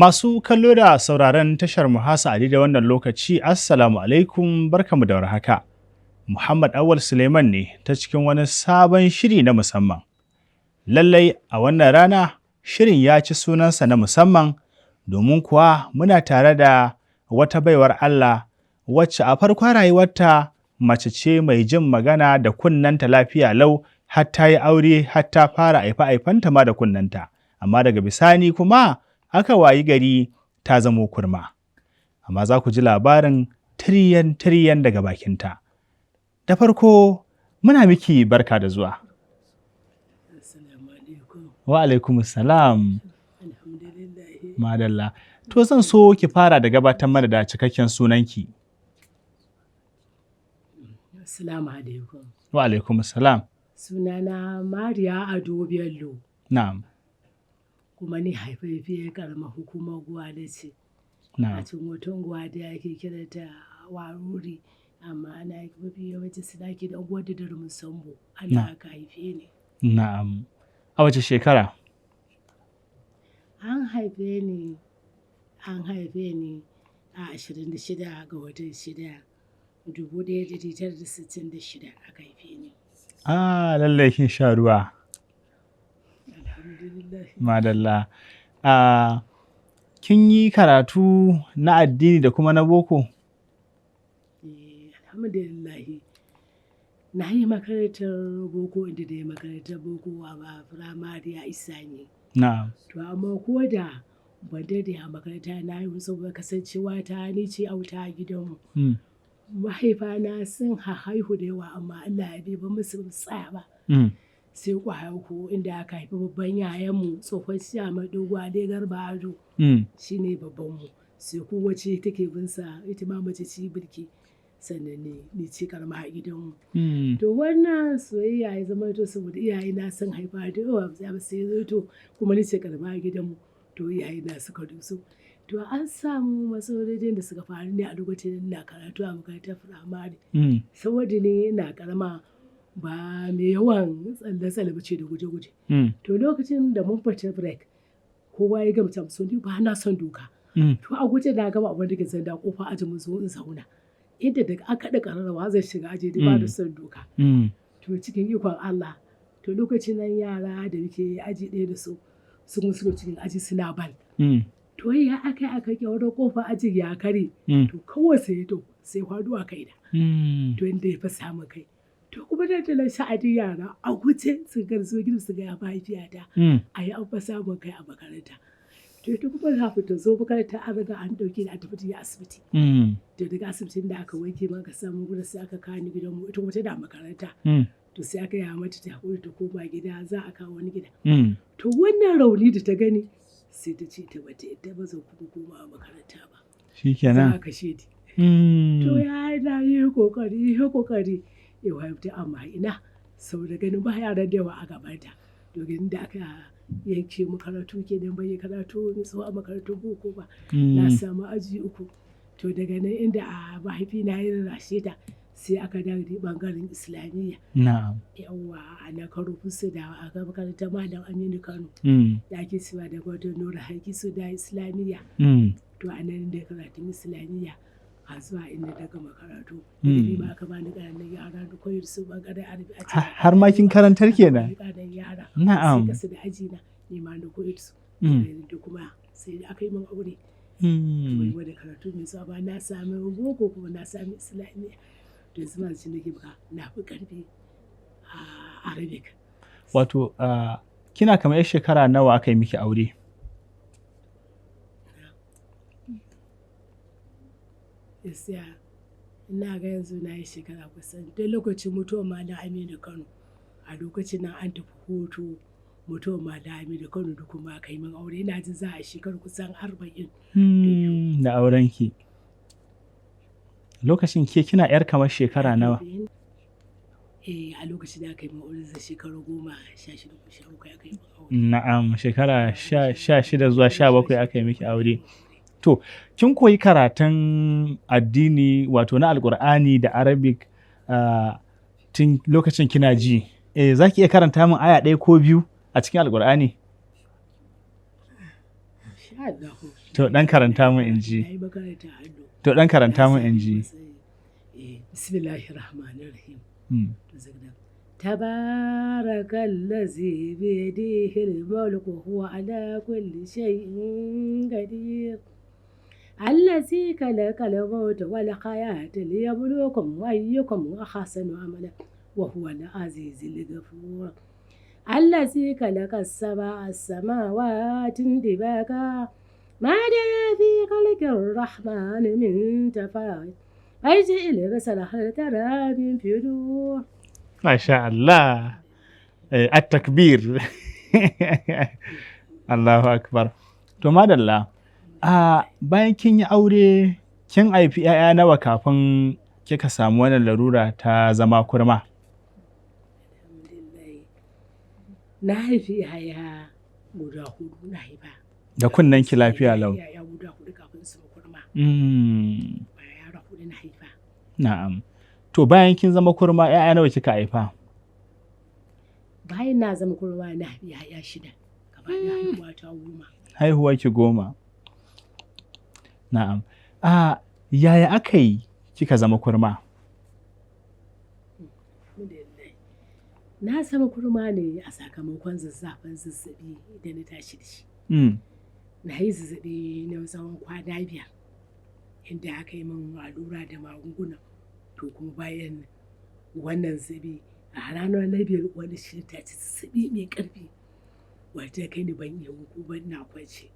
Masu kallo da sauraron tashar Muhasa a da wannan lokaci, Assalamu alaikum, barkamu da warhaka. Muhammad Awal Suleiman ne ta cikin wani sabon shiri na musamman. Lallai a wannan rana shirin ya ci sunansa na musamman, domin kuwa muna tare da wata baiwar Allah wacce a farkon rayuwarta mace ce mai jin magana da kunnenta lafiya lau, har ta yi aure, har ta fara aife-aifenta ma da kunnenta. Amma daga bisani kuma aka wayi gari ta zamo kurma. Amma za ku ji labarin tiriyan tiriyan daga bakinta. Da farko muna miki barka da zuwa. Assalamu alaikum. Wa alaikum salam. Alhamdulillah. Madalla. To, zan so ki fara da gabatar mana da cikakken sunanki. Assalamu alaikum. Wa alaikum salam. Sunana Mariya Ado Bello. Na'am. Kuma ni haifaifiyar karamar hukumar Gwale ce. A cikin wata unguwa da ake kira ta Waruri, amma ana mafi yawanci suna ke da unguwar da Durmin Sambo. Ana aka haife ni. Na'am. A wace shekara? An haife ni a 26 ga watan 6, 1966 aka haife ni. Ah, lallai kin sha ruwa. Alhamdulillah. Madalla. Ah, kin yi karatu na addini da kuma na boko? Eh, alhamdulillah. Na yi makarantar boko, inda da yi makarantar boko a ba firamare a Isani. To, amma ko da ban daɗe a makaranta na yi saboda kasancewa ta ni ce auta a gidanmu. Mahaifana sun haihu da yawa, amma Allah ya bai ba musu tsaya ba. Sai ƙwaya uku, inda aka haifi babban yayanmu, tsohon Ciyaman Dogo Ali Garba Ado. Shi ne babbanmu. Sai kowace take bin sa, ita ma mace ce, Bilki. Sannan ne ni ce karama a gidanmu. To, wannan soyayya ya zama to saboda iyayena sun haifa da yawa ba, sai ya zo to kuma ni ce karama a gidanmu. To, iyayena suka duso. To, an samu matsalolin da suka faru ne a lokacin ina karatu a makarantar firamare. Saboda ni ina karama, ba mai yawan tsalle-tsalle ba ce da guje-guje. To, lokacin da mun fita break, kowa ya gama cin, ni ba na son doka. To, a guje na gama abin da ke zan da kofa aji mu zo in zauna. Inda daga an kaɗa ƙararrawa zai shiga aji, da ba da son doka. To, cikin ikon Allah, to lokacin nan yara da muke aji ɗaya da su, sun suka cikin aji suna bal. To, ya aka yi wani kofa aji ya kare. To, kawai sai to sai faɗo a kaina. To, inda ya fasa min kai. To, kuma da talan sha'anin yara, a guje sun ga zo gidan su ga mahaifiyata. A yi an fasa min kai a makaranta. To, ita kuma kafin ta zo makaranta an riga an ɗauke ni an tafi da asibiti. To, daga asibitin da aka wanke min aka samu gurin, sai aka kawo ni gidanmu, ita kuma tana makaranta. To, sai aka yi mata ta haƙuri ta koma gida, za a kawo wani gida. To, wannan rauni da ta gani, sai ta ce ta bata yadda ba, zan kuma koma makaranta ba. Za Shikenan. a kashe ni. To, ya na yi kokari yi kokari ya fahimta, amma ina, saboda ganin ba yaran da yawa a gabanta. Domin da aka yanke mu karatu kenan, bai yi karatu mai tsawo a makarantar boko ba. Na samu aji uku. To, daga nan inda a mahaifina ya rarrashe ta, sai aka dawo da bangaren Islamiyya. Yawwa, a na Karo Fusu da aka makarantar Malam Aminu Kano. Da ake cewa da Gwado Nura Haiki su da Islamiyya. To, a nan da karatun Islamiyya har zuwa inda daga makaratu. Ilimi ma aka bani ƙananan yara da koyar su bangaren Arabi a Har ma kin karantar kenan? Ƙananan yara. Sai kasa da aji na, ni ma na koyar su. Da kuma sai aka yi min aure. Bai wani karatu mai tsawo ba, na sami boko kuma na sami Islamiyya. To, yanzu ma shi nake maka na fi ƙarfi a Arabic. Wato, kina kamar 'yar shekara nawa aka yi miki aure? Gaskiya ina ga yanzu na yi shekara kusan duk lokacin mutuwar Malam Aminu Kano. A lokacin nan an tafi hutu mutuwar Malam Aminu Kano da kuma aka yi min aure. Ina jin za a shekaru kusan 42. Da aurenki. Lokacin ke kina 'yar kamar shekara nawa? Eh, a lokacin da aka yi min aure zai shekaru 16 ko 17 aka yi min aure. Na'am, shekara 16 zuwa 17 aka yi miki aure. To, kin koyi karatun addini, wato na Alƙur'ani da Arabic, tun lokacin kina ji. Eh, za ki iya karanta min aya ɗaya ko biyu a cikin Alƙur'ani? Sha Allahu. To dan karanta mun in ji. Na yi makarantar allo. To dan karanta mun in ji. Bismillahir Rahmanir Rahim. Tabarakallazi biyadihi al-mulku wa huwa ala kulli shay'in qadir. Allazi khalaqal mauta wal hayata liyabluwakum ayyukum ahsanu amala wa huwa al-azizul ghafur. Allazi khalaqa as-sab'a samawati dibaqa ma tara fi khalqir rahmani min tafawut. Arji al-basara hal tara min futur. Masha Allah. At-takbir. Allahu akbar. To madalla. Bayan kin yi aure kin haifi 'ya'ya nawa kafin kika samu wannan larura ta zama kurma? Alhamdulillah. Na haifi 'ya'ya guda 4 na haifa. Da kunnen ki lafiya lau. 'Ya'ya guda 4 kafin su kurma. Ba yara 4 na haifa. Na'am. To bayan kin zama kurma 'ya'ya nawa kika haifa? Bayan na zama kurma na haifi 'ya'ya 6. Gaba ɗaya haihuwa ta 10. Haihuwa ki 10. Na'am. Yaya aka yi kika zama kurma? Na zama kurma ne a sakamakon zazzafan zazzabi da na tashi da shi. Na yi zazzabi na tsawon kwana 5 inda aka yi min allura da magunguna. To kuma bayan wannan zazzabi a ranar na 5 wani shi ta ci zazzabi mai ƙarfi wadda kai ni ban iya wuku ban na kwance.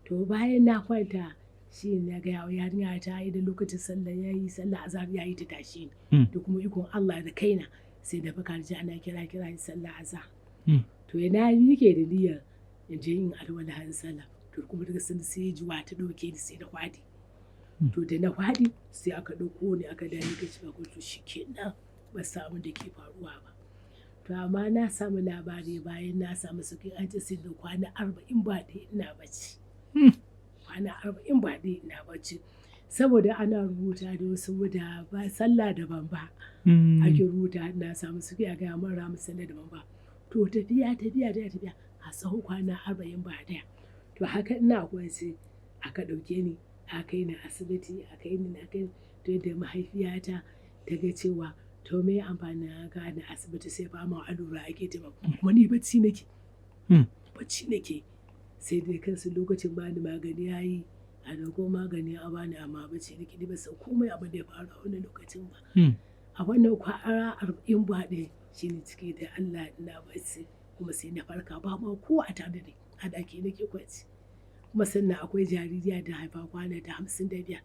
To bayan na kwanta shi na ga yarinya ta yi da lokacin sallah ya yi sallah azhar ya yi ta tashi ni. Da kuma ikon Allah da kaina sai da fakar ji ana kira kira yin sallah azhar. To ina mike da niyyar in je in alwala in sallah. To kuma daga sun sai juwa ta ɗauke ni sai na kwaɗi. To da na kwaɗi sai aka ɗauko ni aka dani ka shiga kotu shikenan ba samu da ke faruwa ba. To amma na samu labari bayan na samu sauƙi an ce sai da kwana 40 ba ɗaya ina bacci. Kwana 40 ba ɗaya ina bacci. Saboda ana rubuta da wasu da ba sallah daban ba. Ake rubuta na samu sauƙi a gaya mun ramu sallah daban ba. To tafiya tafiya tafiya tafiya a tsawon kwana 40 ba ɗaya. To haka ina kwance aka ɗauke ni aka kai ni asibiti aka yi ni na kai to yadda mahaifiyata ta ga cewa to me amfanin haka na asibiti sai fama allura ake taimako kuma ni bacci nake. Bacci nake. Sai dai kansu lokacin bani magani yayi a dauko magani a bani amma bacci nake ni ban san komai abin da ya faru a wannan lokacin ba. A wannan kwana 40 ba ɗaya shine ciki da Allah ina bacci kuma sai na farka ba ma kowa a tare da ni a ɗaki nake kwance. Kuma sannan akwai jaririya da haifa kwana ta 55.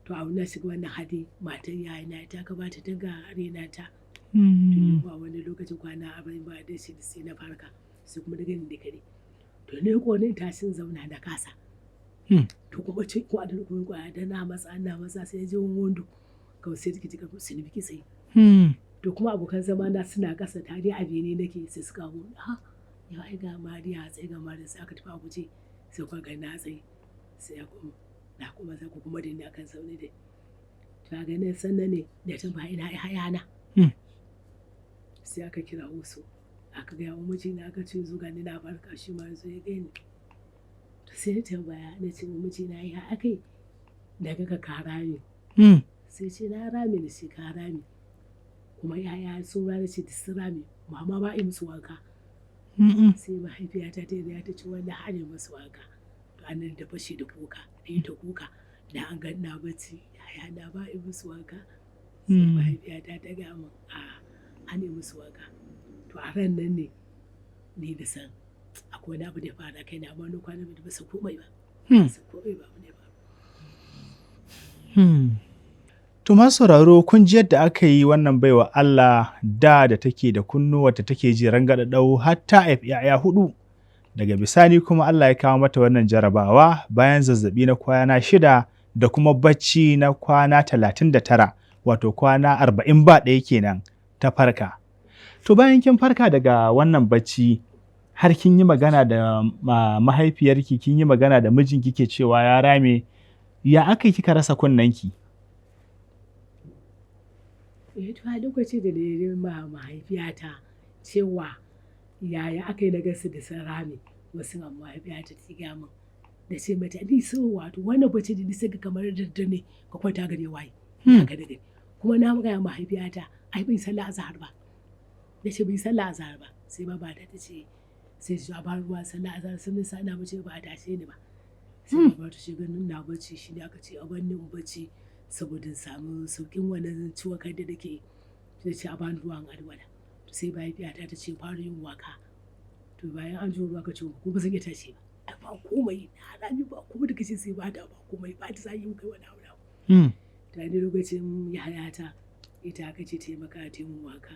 To a wannan shiga wannan hali matar yayana ta gabata ta ga raina ta. To ni kuwa wani lokacin kwana 40 ba ɗaya shi sai na farka sai kuma na gani da kare. To ne ko ne tashin zauna na kasa. To kuma ce ko a da kuma kwaya da na matsa na matsa sai je wando kawai sai take cika sai ni biki tsaye. To kuma abokan zama na suna kasa tare a bene nake sai suka mu ha ya ai ga Mariya tsaye ga Mariya sai aka tafi a guje sai kuka ga na tsaye sai ya kuma na kuma sai ku kuma dinna akan zaune dai. To a ganin sannan ne da tambaya ina ai hayana. Sai aka kira wasu aka gaya wa mijina aka ce zo gani na farka shi ma zo ya gani. To sai na tambaya na ce wa mijina ya akai na ga ka rame. Sai ce na rame na ce ka rame. Kuma yaya sun rame ce sun rame mama ba yi musu wanka. Sai mahaifiyata ta yarda ta ce wannan har yi musu wanka. To anan da fashe da kuka da yi ta kuka da an ga ina bacci yaya na ba yi musu wanka. Sai mahaifiyata ta gaya min a an yi musu wanka. To a ran nan ne ni da san akwai wani abu da ya faru a kaina amma na kwana biyu ba su komai ba. Ba su komai ba abu da ya faru. To masu sauraro kun ji yadda aka yi wannan baiwa Allah da take da kunnuwata take ji rangadadau har ta haifi 'ya'ya 4. Daga bisani kuma Allah ya kawo mata wannan jarabawa bayan zazzabi na kwana 6 da kuma bacci na kwana 39 wato kwana 40 ba ɗaya kenan ta farka. To bayan kin farka daga wannan bacci har kin yi magana da mahaifiyarki kin yi magana da mijinki ke cewa ya rame ya aka yi kika rasa kunnenki? Eh to a lokacin da na yi ma mahaifiyata cewa yaya aka yi na gansu da sun rame wasu amma mahaifiyata ta gaya min Da ce mata ni so wato wannan bacci da ni sai ga kamar daddare ne ka kwanta gare waye. Haka da gani. Kuma na gaya mahaifiyata ai bai sallah azhar ba. Na ce bai sallah azhar ba. Sai baba ta ce sai su ba ruwa sallah azhar sun sa ina bacci ba a tashe ni ba. Sai baba ta ce ganin na bacci shi ne aka ce a banni in bacci saboda in samu saukin wannan ciwon kai da nake yi. Sai ce a bani ruwan alwala. To sai mahaifiyata ta ce fara yin waka. To bayan an ji ruwa ka ce ko ba zan iya tashi ba. Ai ba komai na rami ba komai da kace sai ba ta ba komai ba ta sai kai wani abu. Ta ni lokacin yayata ita aka ce taimaka ta yi min waka.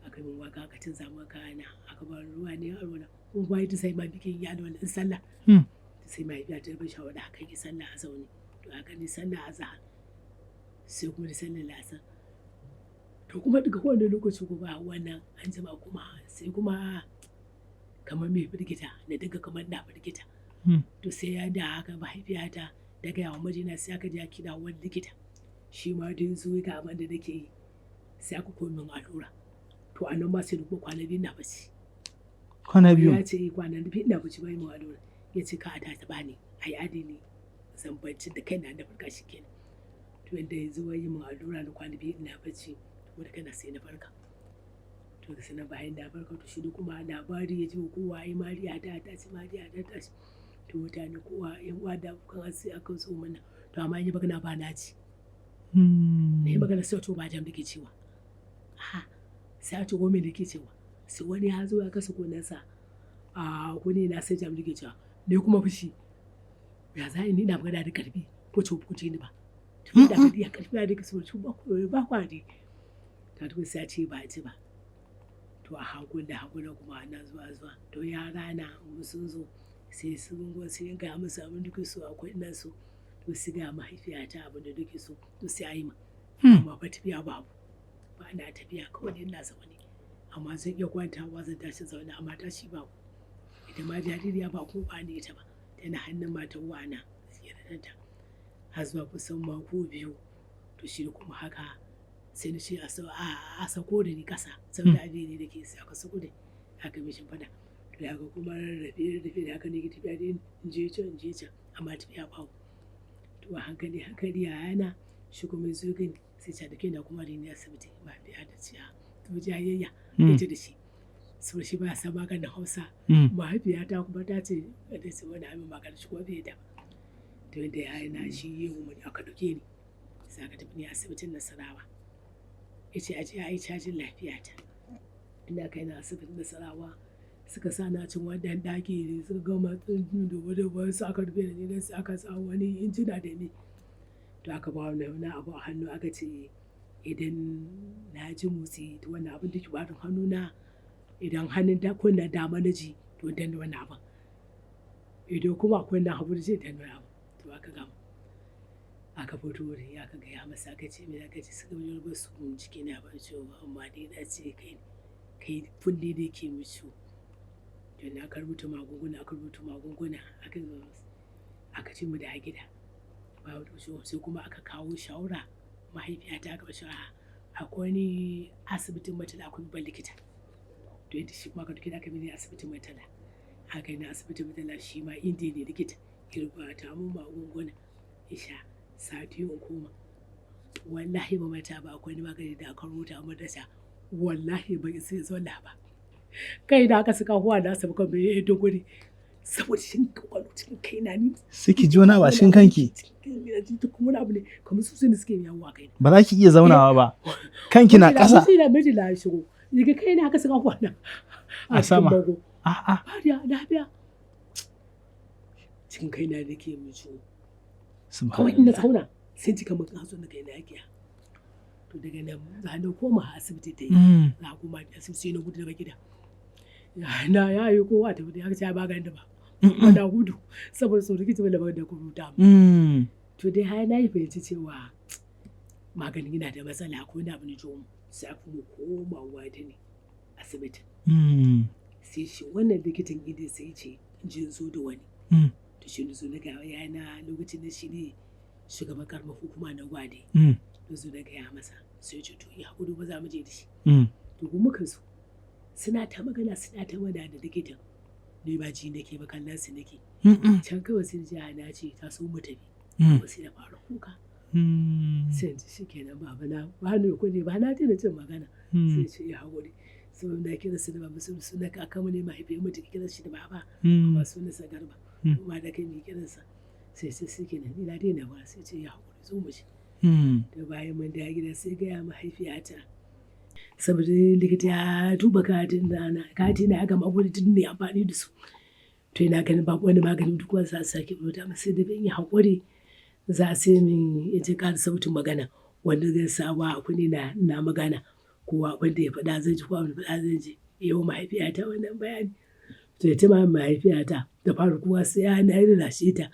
Aka yi min waka aka canza min kayana aka ba ni ruwa ne alwala. Kuma bayan ta sai ma bikin ya alwala in sallah. Sai mahaifiyata ta bar shawara aka yi sallah a zaune. To aka yi sallah a zahar. Sai kuma da sallar lasar. To kuma daga wannan lokaci kuma wannan an jima kuma sai kuma kamar mai firgita na daga kamar na firgita. To sai ya da haka mahaifiyata ta gaya wa mijina sai aka je aka kira wani likita. Shi ma da ya zo ya ga abin da nake yi sai aka koyi min allura. To a nan ma sai na kuma kwana 2 ina bacci. Kwana biyu? Ya ce kwana 2 ina bacci bai min allura. Ya ce ka a ta taɓa ni ai adini zan bacci da kaina na farka shi kenan. To yanda ya zo ya yi min allura na kwana 2 ina bacci to da kaina sai na farka. To da sanan bayan na farka to shi kuma labari ya ji kowa ai Mariya ta tashi Mariya ta tashi. To mutane kowa yan uwa da abokan arziki aka zo mana. To amma in yi magana ba na ji. Na yi magana sai to ba jam nake cewa. A'a sai a ce ko me nake cewa. Sai wani ya zo ya kasa kunnensa a kunne na sai jam nake cewa. Ni kuma fushi. Ya za ni ina magana da ƙarfi ko ce ku ji ni ba. To ina ga iya ƙarfi na da kaso ba ku ba kwari. Ta to sai a ce ba ji ba. To a hakuri da hakuri kuma ana zuwa zuwa. To yara na sun zo sai sun go sai ga musu abin da so akwai nan su. To sai ga mahaifiyata abin da duke so to sai a yi ma. Amma fa tafiya babu. Ba na tafiya kawai ina zaune. Amma zan iya kwantawa zan tashi zaune amma tashi babu. Ita ma jaririya ba ko ba ne ita ba. Tana hannun matar wana ziyartar har zuwa kusan mako 2. To shi kuma haka sai na ce a sako da ni ƙasa saboda adini da ke sai aka sako da ni aka mishi fada. To da haka kuma rarrafe rarrafe da haka ne ke tafiya da in je can in je can amma tafiya babu. To a hankali hankali yayana shi kuma ya zo gani sai ce da ke na kuma da ni asibiti mahaifiya ta ce a to jayayya ita da shi. Saboda shi ba sa maganin Hausa. Mahaifiyata kuma ta ce da ce wani abin magana shi kuma bai da ba. To yadda yayana shi yi umarni aka ɗauke ni sai aka tafi ni asibitin Nasarawa. Ya ce a je a yi cajin lafiyata. Ina kai na asibitin Nasarawa suka sa na cin wannan ɗaki ne suka gama dubu dubu su aka rufe da ni nan sai aka sa wani injina da ni. To aka ba wani wani abu a hannu aka ce idan na ji motsi to wannan abin da ke barin hannuna idan hannun da kunnen dama na ji to dan wannan abin. Idan kuma akwai na hagu zai dan wannan abin. To aka gama. Aka fito da ni aka gaya masa aka ce me aka ce suka yi ba su ciki na ban ciwo ba amma dai na ce kai kai kunne da ke mu ciwo. To na aka rubuta magunguna aka rubuta magunguna aka zo aka ce mu da gida. Ba wata ciwo sai kuma aka kawo shawara mahaifiyata aka ba shawara akwai wani asibitin Murtala akwai babban likita. To yadda shi kuma aka ɗauke ni aka kai ni asibitin Murtala. Aka yi ni asibitin Murtala shi ma indiya ne likita ya rubuta mun magunguna in sha sati in koma. Wallahi ba manta ba akwai wani magani da aka rubuta mun na sha wallahi ban isa in zauna ba. Kai na aka saka huwa na samu kan bai yi guri saboda shin kwakwalwa cikin kai na ni. Sai ki ji wani abu a cikin kanki. Cikin duk wani abu ne kamar su ne suke yawo a kaina. Ba za ki iya zaunawa ba. Kanki na ƙasa. Mijina mijina ya shigo. Daga kai na aka saka huwa na. A sama. Cikin bango. A'a. Lafiya lafiya. Cikin kai na nake min ciwo. Kawai ina zauna sai ji kamar ka zo na kai na yake. To daga nan za na koma asibiti ta yi. Na koma asibiti sai na gudu daga gida. Na ya yi kowa tafi da ya ce ba ganin da ba. Na gudu saboda tsoro kici bala da kuruta. To dai har na yi fahimci cewa maganin yana da matsala ko na abu ne ciwo sai kuma komawa da ni asibiti. Sai shi wannan likitan ido sai ce in je in zo da wani. To shi na zo na ga yana lokacin da shi ne shugaban karamar hukuma na Gwade. Na zo na gaya masa sai ya ce to ya gudu ba za mu je da shi. To kuma muka zo suna ta magana suna ta magana da likitan. Ni ba ji nake ba, kallon su nake. Mm-mm. Can kawai sai ji ana ce ta so mu tafi. Mm. Ko sai na fara kuka. Mm. Sai in ji shikenan baba na ba ni kuɗi ba, na daina jin magana. Sai ce ya haƙuri. Sai na kira su da baba, su suna kakanmu ne mahaifiyar mu take kira shi da baba. Mm. Amma sunansa Garba. Mm. Kuma da kai mai kiransa. Sai sai shikenan ni na daina ba, sai ce ya haƙuri zo mu je. Mm. Da bayan mun dawo gida sai gaya mahaifiyata. Saboda likita ya duba katin na, katin na ya gama abubuwan duk ne amfani da su. To ina ganin babu wani maganin duk wanda za su sake rubuta min, sai da ban yi haƙuri za a sai min in ji ƙara sautin magana wanda zai sa wa a kunne na na magana ko abin da ya faɗa zan ji ko abin da ya faɗa zan ji. Yau mahaifiyata wannan bayani. To ita ma mahaifiyata da fara kuwa sai ya na rarrashe ta.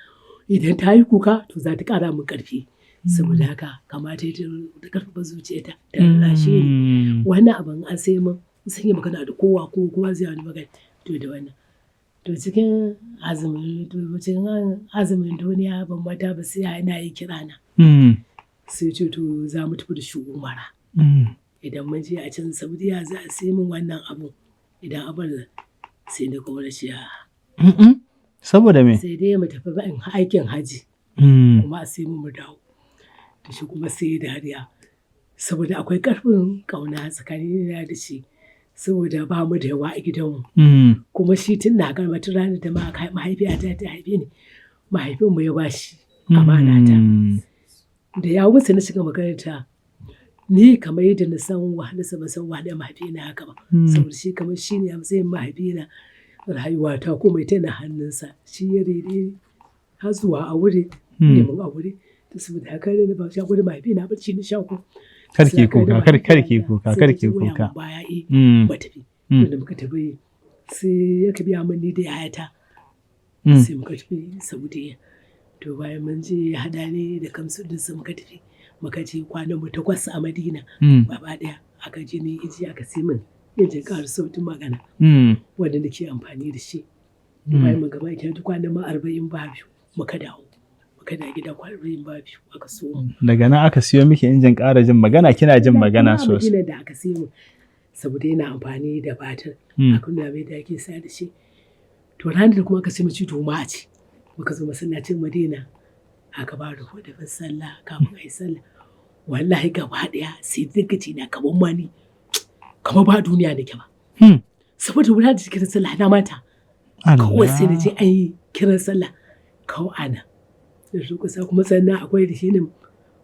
Idan ta yi kuka to za ta ƙara min ƙarfi. Saboda haka kamata ita ta ƙarfafa zuciyarta ta rarrashe ni. Mm. Wannan abin an sai mun sun yi magana da kowa ko kowa zai wani magana to da wannan. To cikin azumin, to cikin azumin duniya ban mata ba sai yana yi kira na. Mm. Sai ce to za mu tafi da shi Umara. Mm. Idan mun je a can Saudiya za a sai min wannan abun. Idan abun sai na kuma shi a Mm-mm. Saboda me? sai dai mu tafi ba in aikin haji Mm. kuma a sai mu mu dawo. Da shi kuma sai ya dariya. Saboda akwai ƙarfin ƙauna tsakanina da shi. Saboda ba mu da yawa a gidanmu. Mm. Kuma shi tun na karama tun ranar da mahaifiyata ta haife ni, mahaifinmu ya ba shi amana ta. Mm. Da ya wuce na shiga makaranta, ni kamar yadda na san wahalarsa ba san wahalar mahaifina haka ba. Mm. Saboda shi kamar shi ne a matsayin mahaifina, rayuwata komai tana hannunsa. Shi ya rene ni har zuwa aure, Mm. neman aure. To saboda haka ne na ba shi hakuri mahaifina ba shi na sha ko. Kar ki kuka, kar kar ki kuka, kar ki kuka. Baya eh Mm. ba tafi. Mm. Wanda muka tafi sai ya biya min ni da yayata. Mm. Sai muka tafi Saudiya. To bayan mun je ya haɗa ni da kamsu ɗinsa muka tafi. Muka je kwanan mu 8 a Madina. Mm. Gaba ɗaya aka je ni inji aka sai min injin ƙara sautin magana Mm. wanda nake amfani da shi. Mm. Bayan mun gama aiki kwanan mu 42 muka dawo. Muka dawo gida kwana 42 aka so mu. Daga nan aka siyo miki injin ƙara jin magana, kina jin magana Kuma a sosai. Madina da aka sai mu saboda yana amfani da batir. Mm. Aka nuna mai da ake sa da shi. To ranar da kuma aka sai mu ci juma'a ce. Muka zo masallacin Madina aka ba da hudubin sallah kafin a yi sallah. Wallahi gaba ɗaya sai dinka ce na kamar ma ni kamar ba duniya nake ba. Hmm. Saboda wuri da kiran sallah na manta. Kawai sai na je an yi kiran sallah kawai ana. Da su kusa kuma sannan akwai da shi ne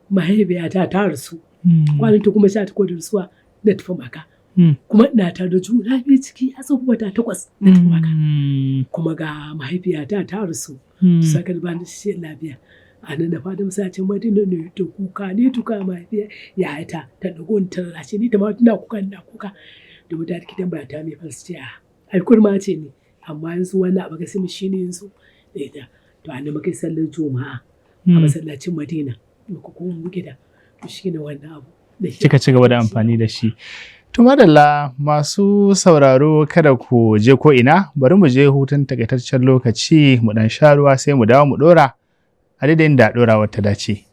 mahaifiyata ta rasu. Mm. Kwanan ta kuma 18 da rasuwa na tafi maka. Mm. Kuma ina tare da juna biyu ciki a tsawon wata 8 na tafi maka. Mm. Kuma ga mahaifiyata ta rasu. Mm. Sakar ba ni shi lafiya. A nan na fada masallacin Madina ne ta kuka ne tuka mahaifiya yayata ta ɗago ni ta rarrashe ni ta ma tana kuka ina kuka. Da mutane take tambaya ta me faru ce a ai kurma ce ne amma yanzu wannan abu ga mu shine yanzu da ita. To a nan muka yi sallar Juma'a a Mm. masallacin Madina muka koma gida. To shine wannan abu. Da shi Kika ci gaba da amfani da shi. To madalla masu sauraro kada ku je ko ina, bari mu je hutun takaitaccen lokaci mu dan sha ruwa sai mu dawo mu dora a daidai inda dorawar ta dace.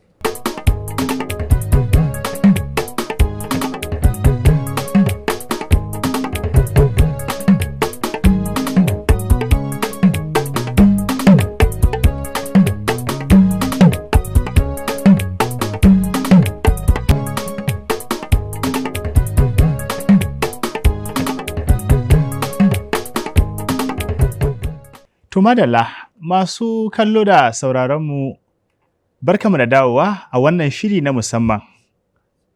To madalla masu kallo da sauraronmu barkamu da dawowa a wannan shiri na musamman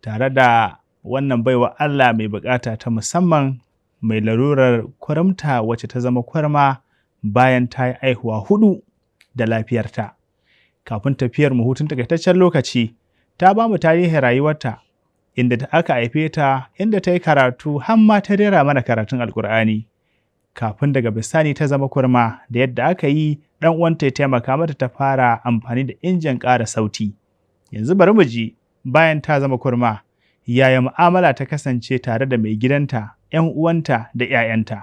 tare da wannan baiwa Allah mai bukata ta musamman mai larurar kwaramta wacce ta zama kwarma bayan ta yi aihuwa 4 da lafiyarta. Kafin tafiyar mu hutun takaitaccen lokaci ta ba mu tarihin rayuwarta inda ta aka haife ta inda ta yi karatu har ma ta rera mana karatun Alkur'ani. Kafin daga bisani ta zama kurma da yadda aka yi ɗan uwanta ya taimaka mata ta fara amfani da injin ƙara sauti. Yanzu bari mu ji bayan ta zama kurma yaya mu'amala ta kasance tare da mai gidanta, 'yan uwanta da 'ya'yanta.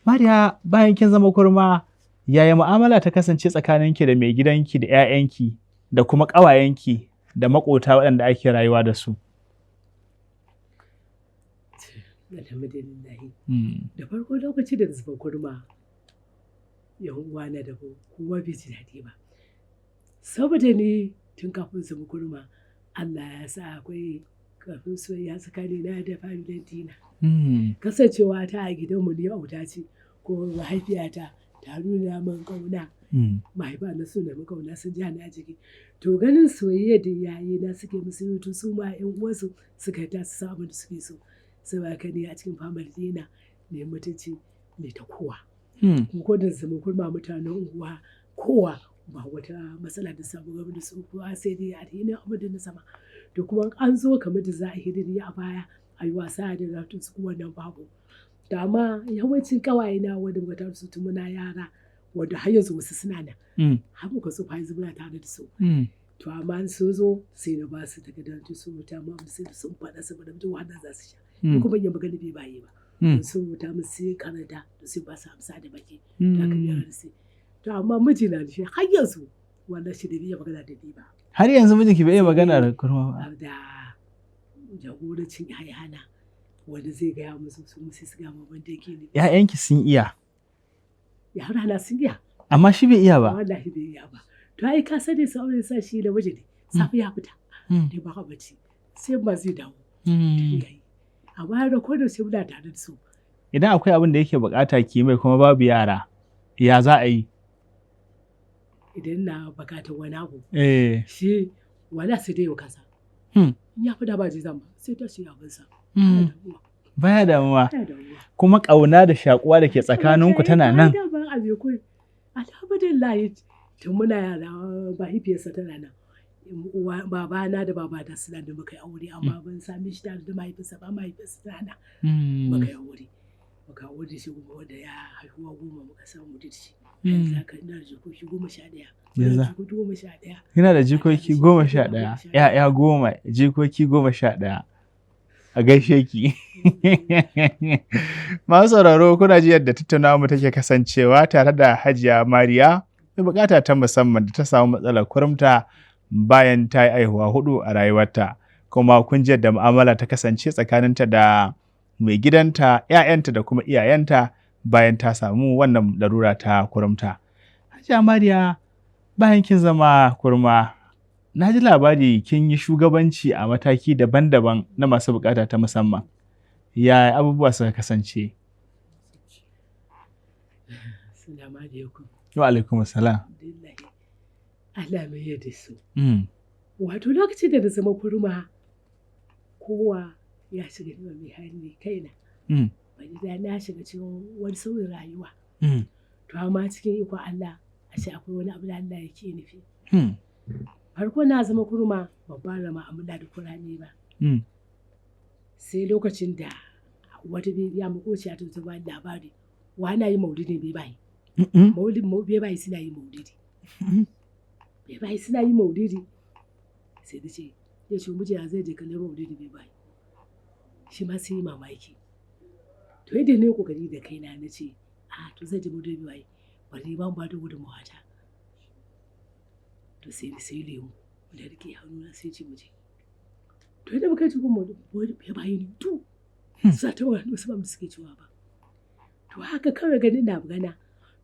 Mariya, bayan kin zama kurma yaya mu'amala ta kasance tsakaninki da mai gidanki da 'ya'yanki da kuma ƙawayenki da maƙota waɗanda ake rayuwa da su? Alhamdulillahi. Da farko lokaci da zuba kurma Yan uwa na da kowa bai ji daɗi ba. Saboda ni tun kafin zama kurma Allah ya sa akwai kafin soyayya tsakanina da family dina. Kasancewa ta a gidanmu ni auta ce ko mahaifiyata ta nuna min ƙauna. Mahaifa na suna min ƙauna sun ja ni a jiki. To ganin soyayya da iyaye na suke musu to su ma ƴan uwansu suka ta su samu da suke so. Saboda haka ni a cikin family dina mai mutunci mai ta kowa. Kuma ko da zama kurma mutanen unguwa kowa ba wata matsala da samu game da su kowa sai dai a daina abin da na sama. To kuma an zo kamar da za a yi hidimi a baya a yi wasa da ratun su wannan babu. To amma yawancin ƙawayena wanda muka taso tun muna yara wanda har yanzu wasu suna nan. Har muka tsufa yanzu muna tare da su. To amma in sun zo sai na ba su takardar su rubuta mu sai sun faɗa saboda mutum wahala za su sha. Ni kuma ban iya magana bai baye ba. Sun rubuta mu sai karanta da sai ba su amsa da baki. Da aka biya da sai. To amma mijina da shi har yanzu wannan shi da bai iya magana da ni ba. Har yanzu mijinki bai iya magana da kurma ba? Da jagorancin ‘ya'yana wanda zai gaya musu su sai su gaya min wanda yake ne. ‘Ya'yanki sun iya? Yarana sun iya. Amma shi bai iya ba? Wallahi bai iya ba. To ai ka sani sau da sa shi da miji ne. Safe ya fita. Da ba bacci. Sai ba zai dawo. Amma da ko da sai muna tare da su. Idan akwai abin da yake bukata ki mai kuma babu yara, ya za a yi? Idan na bukatar wani abu. Shi wala sai dai yau kasa. In ya fita ba zai zama sai ta shi abinsa. Baya damuwa. Kuma ƙauna da shakuwa da ke tsakaninku tana nan. Alhamdulillah tun muna yara mahaifiyarsa tana nan. Babana da babata suna da muka yi aure amma ban same shi tare da mahaifinsa ba, mahaifinsa tana nan. Muka yi aure. Muka aure shi kuma wanda ya haihuwa 10 muka samu da shi. Yanzu haka ina da jikoki 11. Jikoki 11. Kina da jikoki 11. ‘Ya'ya 10, jikoki 11. A gaishe ki. Masu sauraro kuna ji yadda tattaunawa mu take kasancewa tare da Hajiya Mariya mai bukata ta musamman da ta samu matsalar kurumta bayan ta yi aihuwa 4 a rayuwarta. Kuma kun ji yadda mu'amala ta kasance tsakaninta da mai gidanta, ‘ya'yanta da kuma iyayenta bayan ta samu wannan larura ta kurumta. Hajiya Mariya, bayan kin zama kurma, na ji labari kin yi shugabanci a mataki daban-daban na masu bukata ta musamman. Ya abubuwa suka kasance? Assalamu alaikum. Wa alaikum assalam. Allah mai yadda su. Wato lokacin da na zama kurma, kowa ya shiga neman mai hali kaina. Wani da na shiga cikin wani sauyin rayuwa. To amma cikin ikon Allah, ashe akwai wani abu da Allah yake nufi. Farko na zama kurma ban fara ma'amala da kurame ba. Sai lokacin da wata bibiya makociya ta ta bani labari, wa na yi maulidin bebaye. Maulidin bebaye suna yi maulidi. Bebaye suna yi maulidi. Sai ta ce, ya ce mijina zai je kallon maulidin bebaye. Shi ma sai yi mamaki. To yadda na yi kokari da kaina na ce, a to zai je maulidin bebaye, bari ba mu ba da gudunmawa ta. To sai ni sai lemu da rike hannuna sai ce muje. To yadda muka ci kuma bebaye ne tu. Sa ta wani wasu ba mu suke cewa ba. To haka kawai ganin ina magana,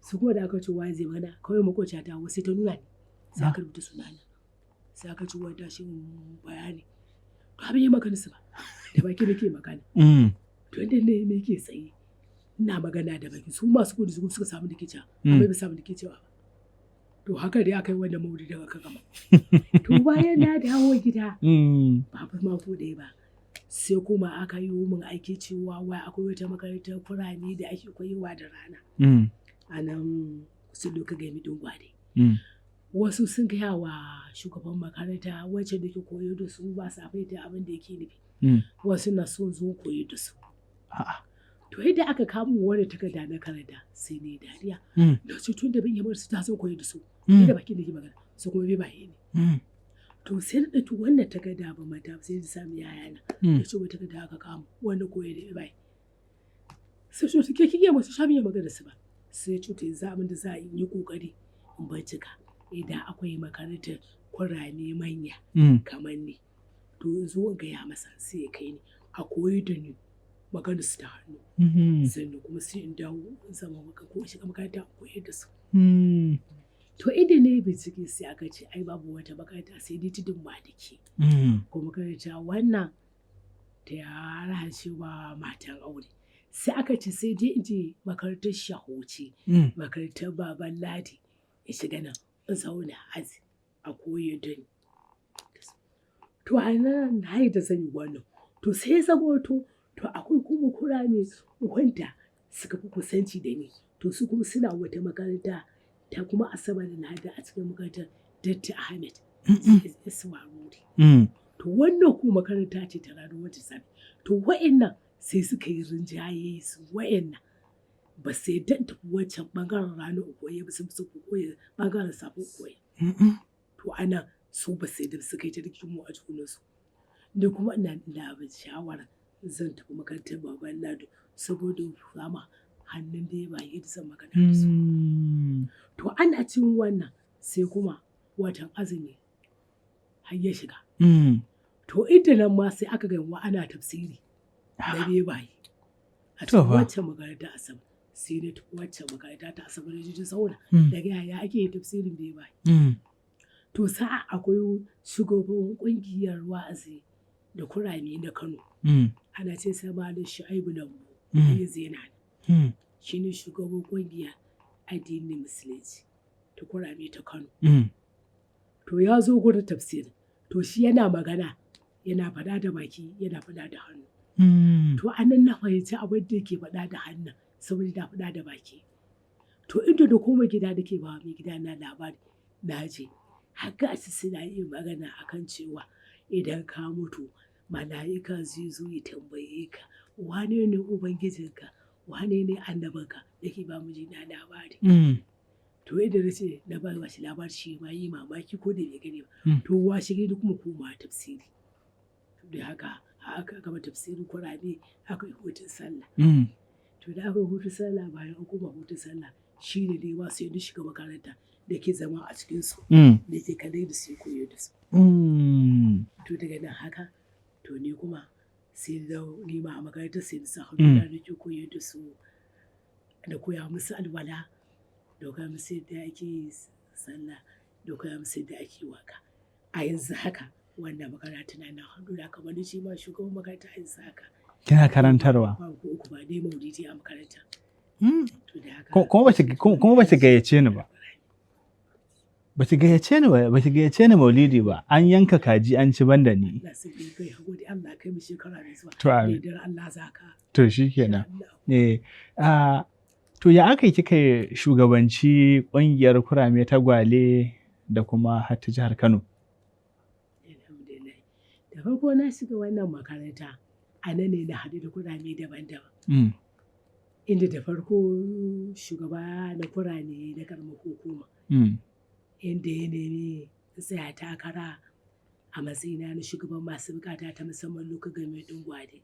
su kuma da aka ce wa zai magana, kawai makociya ta wasu ta nuna ni. Sai aka rubuta sunana. Sai aka ce wai tashi bayani. To abin yi magana su ba. Da baki nake magana. To yadda ne me yake tsaye. Ina magana da baki su masu kudi su suka samu da ke cewa. Amma bai samu da ke cewa ba. To haka dai aka yi wannan maulidi daga aka gama. To bayan na dawo gida, ba fa mako ɗaya ba. Sai kuma aka yi min aiki cewa wai akwai wata makarantar kurame da ake koyarwa da rana. A nan su doka gami Dungware. Wasu sun gaya wa shugaban makaranta wacce da ke koyar da su ba sa fahimtar abin da yake nufi. Wasu na son zo koyar da su. To yadda aka kamo wani takarda na karanta sai ne dariya. Da su tun da ban yi su ta zo koyar da su. Ni da bakin da ke magana su kuma bai baye ne. To sai na ɗauki wannan takarda ba mata sai na sami yayana. Ya ce wata takarda aka kamo wannan koyar da bai. Sai su ke kike masu sha miya magana su ba. Sai ce to yanzu abin da za a yi kokari in bincika idan akwai makarantar kurame manya kamar ni. To in zo in gaya masa sai ya kai ni a koyi da ni magana su ta hannu. Sannan kuma sai in dawo in zama maka ko shiga makaranta in koyar da su. To inda na yi bincike sai aka ce ai babu wata makaranta sai dai Tudun Maliki. Ko makaranta wannan ta yara cewa matan aure. Sai aka ce sai dai in je makarantar Shahuci, makarantar Baban Ladi, in shiga nan in zauna aji a koyar da ni. To a nan na yi da zan yi wannan. To sai ya zamo to akwai kuma kurame wanda suka fi kusanci da ni. To su kuma suna wata makaranta ta kuma Asabar da Lahadi a cikin makarantar Datti Ahmed Iswaruri. To wannan kuma makaranta ce ta ranar wata safe. To wa'innan sai suka yi rinjaye su wa'innan ba sai dan tafi wancan bangaren ranar koyi ba, sun fi koyi bangaren safe koyi. To ana su ba sai da suka yi ta rikimu a junansu. Ni kuma ina da shawara zan tafi makarantar Baban Lado saboda sama hannun da ya ba yadda zan magana da su. To ana cin wannan sai kuma watan azumi har ya shiga. To inda nan ma sai aka ga wa ana tafsiri na bebaye. A To cikin fa. waccan makaranta Asabar sai na tafi waccan makaranta ta Asabar da ta zauna daga yaya ake yin tafsirin bebaye. To sa'a akwai shugaban kungiyar wa'azi da kurame na Kano. Ana ce sa Malam Shu'aibu Lambu. Yanzu yana nan. Shi ne shugaban kungiyar addinin Musulunci ta kurame ta Kano. To ya zo gurin tafsirin. To shi yana magana, yana faɗa da baki, yana faɗa da hannu. To anan na fahimci abin da yake faɗa da hannun saboda na faɗa da baki. To inda da koma gida nake ba mai gida na labari, na je haka su suna yin magana akan cewa idan ka mutu mala'ika zai zo ya tambaye ka wane ne ubangijinka, wane ne annabinka, yake ba mijina labari. To inda na ce na ba shi labari shi ma yi mamaki ko da bai gani ba. To washe gari kuma koma tafsiri. Da haka aka gama tafsirin kurame aka yi hutun sallah. To da aka yi hutun sallah, bayan an koma hutun sallah shi ne dai ma sai na shiga makaranta da ke zama a cikinsu, da ke kalle da su koyo da su. To daga nan haka to ni kuma sai na ni ma a makarantar sai na sa hannu na nake koyar da su, da koya musu alwala, da koya musu yadda ake sallah, da koya musu yadda ake waka. A yanzu haka wannan makaranta na nan hannu na, kamar shi ma shugaban makaranta a yanzu haka. Kina karantarwa. Ba ko uku ba dai maulidi a makaranta. To da haka Kuma ba ki gayyace ni ba. Ba ki gayyace ni ba, ba ki gayyace ni maulidi ba. An yanka kaji an ci banda ni. Allah sai dai kai hakuri, Allah kai mu shekara mai zuwa. To amin. Da yardar Allah za ka. To shikenan. Allah. Eh, to ya aka yi kika shugabanci ƙungiyar kurame ta Gwale da kuma har ta jihar Kano? Alhamdulillah. Da farko na shiga wannan makaranta, a nan ne na haɗu da kurame daban-daban. Inda da farko shugaba na kurame na karamar hukuma, inda ya nemi in tsaya takara a matsayina na shugaban masu bukata ta musamman lokacin game ɗin Gwale.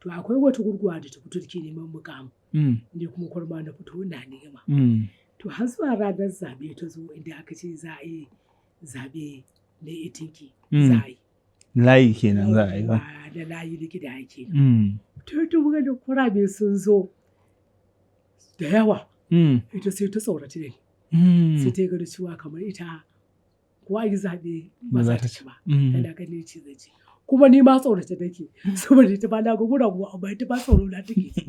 To akwai wata gurguwa da ta fito take neman mukamin, ni kuma kurma na fito na nema. To har zuwa ranar zaɓe ta zo inda aka ce za a yi zaɓe na itinki za a yi. Layi kenan za a yi ba. Yawwa, da layi da gida ake. To to muka da kurabe sun zo da yawa, ita sai ta tsorata da ni. Sai ta yi ganin cewa kamar ita ko a yi zaɓe ba za ta ci ba. Tana ganin ci zai ci. Kuma ni ma tsorata take saboda ita ba na ga guragu amma ita ba tsoro na take ji.